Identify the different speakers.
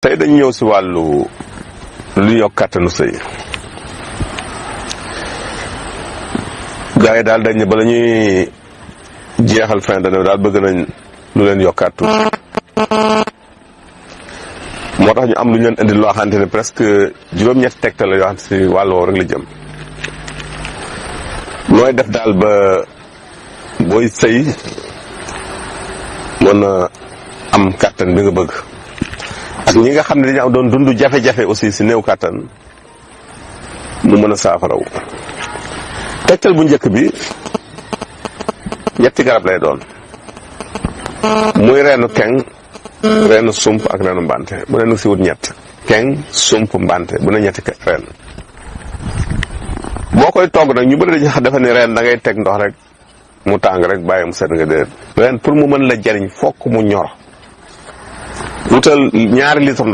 Speaker 1: tey dañ ñëw si wàllu lu yokk kàttanu sëy gars yi daal dañ ne bala ñuy jeexal fin d'année daal bëgg nañ lu leen yokkaat tuuti moo tax ñu am lu ñu leen indi loo xamante ne presque juróom-ñetti tegtal la yoo xam si wàll woowu rek la jëm nooy def daal ba booy sëy mën a am kàttan bi nga bëgg ak ñi nga xam ne dañu doon dund jafe-jafe aussi si néew kàttan mu mën a saafaraw tegtal bu njëkk bi ñetti garab lay doon muy reenu keng reenu sump ak reenu mbante bu ne nag si wut ñett keng sump mbante bu ne ñetti reen boo koy togg nag ñu bëri dañu defe ne reen da ngay teg ndox rek mu tàng rek bàyyi mu set nga déet reen pour mu mën la jariñ fokk mu ñor wutal 2 litres